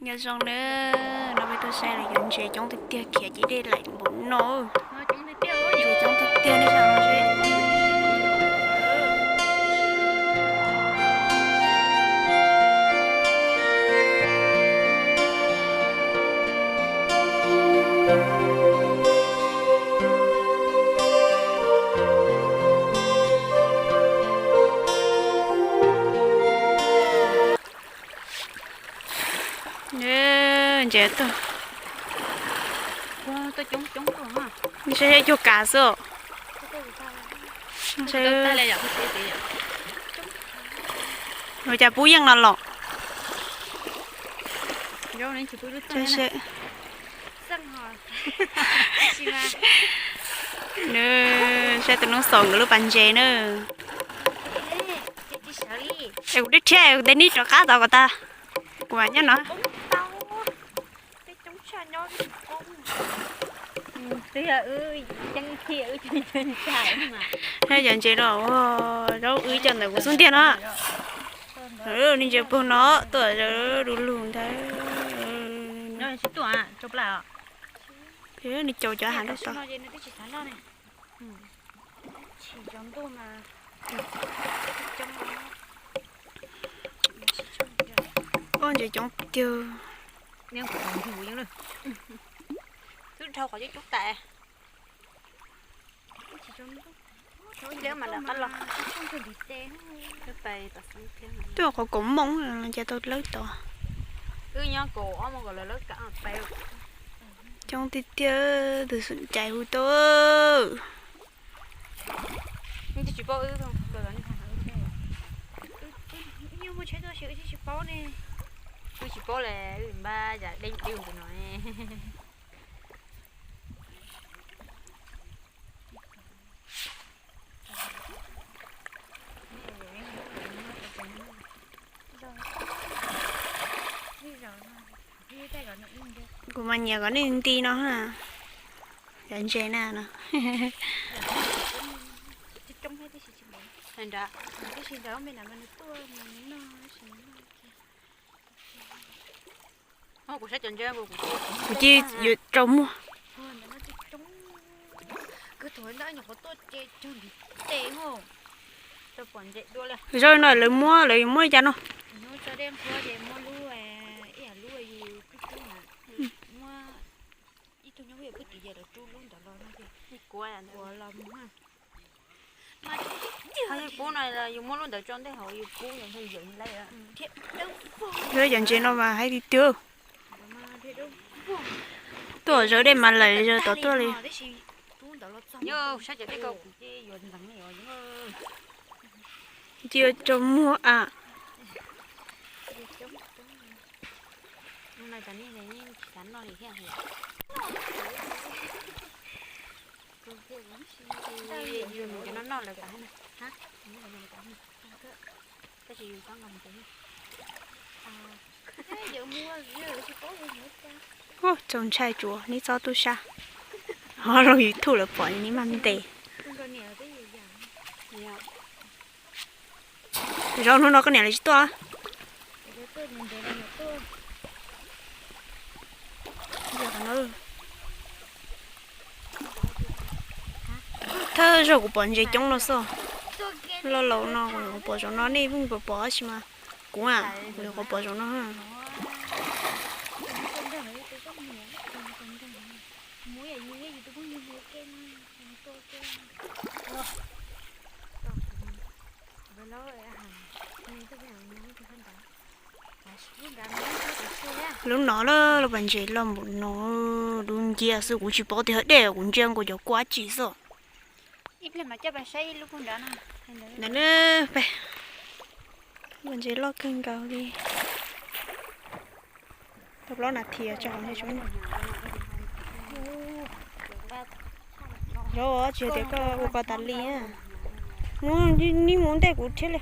Nyob zoo nawb, no peb tuaj saib lawv cov ntses coob tiag tiag, khiav ces dej laim npaum no. Ntses coob tiag tiag, nej saib no seb. Ntses tuaj, ntshe cuag kav xwb. Ua cas pub yeej no los? Saib tus noob xaus nkawd lub pas ntses na. Es kuv twb rhiab kuv tes nib rov qab tod kom tag, kuv mam nyob no. Saib cov ntses no, zaub wb cov ntawm kuv xub ntiag no. Ni ntses puag no tuaj zaub du lug ntag. Ni caum cov hav rau tod. Ntses coob tiag. Twb dhau qhov cub cub tas. Twb qhov kaum moos cas tau lawb tod. Coob tiag tiag, tus xum cais hu tau. Wb tsis paub li, npaj yam dej dej ntawm no. Kuv mas nyiam kom nej nti no na, cov ntses na no. Kuv cia yuav rau muag. Zaub no lawv muab, lawv yuav muab li cas no? Pub no yus muab lub ntawd tso ntej hauv yus pub no yus lawm. Cov ntses no mas heev tiag tiag. Tuaj zawv dej mas lawm zaws tod tuaj li. Nyob sab cov dej ko kuv ces yuav ntxeev li os. Cia rau muag a. Ua txaus ntshai tsuav neb txhob tuaj sab, ho lub YouTube lawv pom neb maj ntes. Zaum hnub no koj niam lawv tsis tuaj. Thawj zaug kuv pom ntses coob no xwb. Loj laus no kuv pom zaum no, nej pheej pom pom tab sis mas kuv, kuv nyuam qhuav pom zaum no. Lub no lawm, lub pas ntses loj npaum no, dub nciab xwb, kuv tsis paub tias dej, kuv ntsia nkaus cov kua tsi xwb. Ntawm no, lub pas ntses loj kawg nkaus li. Tau plaub nas this tso hauv ntej tso. Zaub tsis hais tias koj ua koj tas li. Muab, neb mus ntej kuv thiab li.